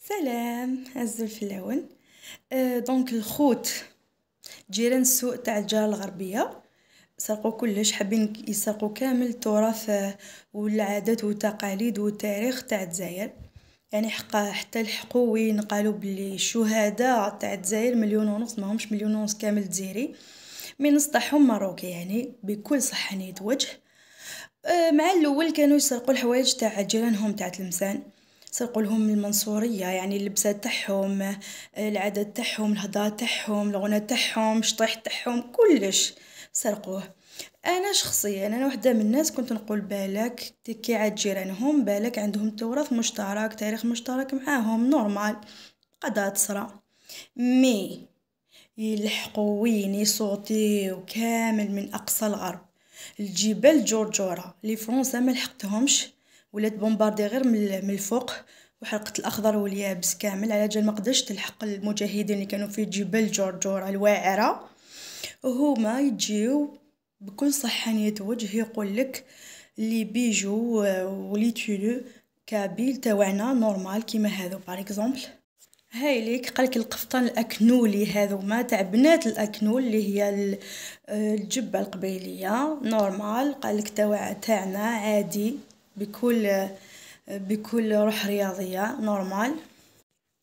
سلام azul fellawen. Donc الخوت جيران السوء تاع الجارة الغربية سرقوا كلش، حابين يسرقوا كامل التراث والعادات والتقاليد والتاريخ تاع الجزائر. يعني حقا حتى لحقوا وين قالوا بلي الشهداء تاع الجزائر 1.5 مليون، ماهمش 1.5 مليون كامل جزيري، mais نص تاعهم مروكي، يعني بكل صحانية وجه. مع الاول كانوا يسرقوا الحوايج تاع جيرانهم تاع تلمسان، سرقوا لهم المنصوريه، يعني اللبسه تاعهم، العادات تاعهم، الهضرة تاعهم، الغنى تاعهم، الشطيح تاعهم، كلش سرقوه. انا شخصيا انا وحده من الناس كنت نقول بالك كي عاد جيرانهم، بالك عندهم تراث مشترك، تاريخ مشترك معاهم، normal قادرة تصرا. mais يلحقوا وين يصوتيو كامل من اقصى الغرب الجبال جورجورا اللي فرنسا ما لحقتهمش، ولات bombardée غير من الفوق وحرقت الاخضر واليابس كامل على جال ما قدرش تلحق المجاهدين اللي كانوا في جبال جورجورا الواعره. وهما يجيو بكل صحانية وجه يقول لك les bijoux و les tenues kabyles تاوعنا normal كيما هذو par exemple. هاي ليك قالك القفطان الاكنولي، هذو ما تاع بنات الاكنول اللي هي الجبة القبيليه normal، قالك تاع تاعنا عادي بكل روح رياضية normal.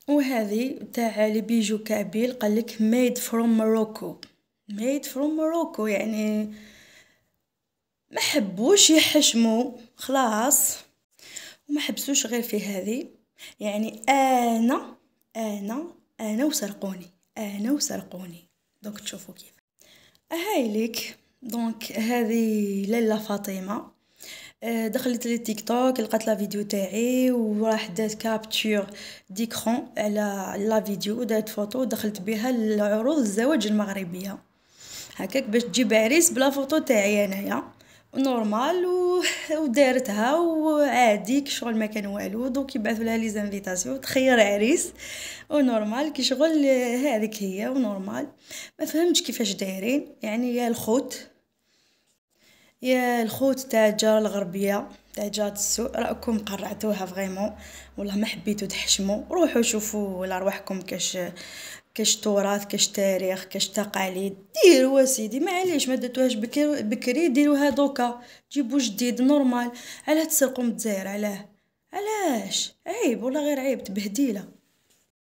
وهذه تاع les bijoux kabyles قالك made from Morocco، made from Morocco، يعني ما حبوش يحشموا خلاص وما حبسوش غير في هذه. يعني انا انا انا وسرقوني، انا وسرقوني. donc تشوفوا كيف هاي ليك. donc هذه لاله فاطمة دخلت لي تيك توك، لقات la vidéo تاعي وراح دات capture d'écran على la vidéo، دارت فوتو ودخلت بها لعروض الزواج المغربية هكاك باش تجيب عريس ب la photo تاعي انايا normal، ودارتها وعادي كشغل ما كان والو. donc يبعثوا لها les invitations تخير عريس و normal كي شغل هذيك هي و normal. ما فهمتش كيفاش دايرين، يعني يا الخوت يا الخوت تاع الجارة الغربية تاع جارة السوء راكم قرعتوها vraiment، والله ما حبيتو تحشموا. روحوا شوفوا لارواحكم كاش تراث، كاش تاريخ، كاش تقاليد، ديروا سيدي معليش ما درتوهاش بكري ديروها دوكا، جيبوا جديد normal. علاه تسرقوا من الجزائر؟ علاه؟ علاش؟ عيب والله غير عيب، تبهديله.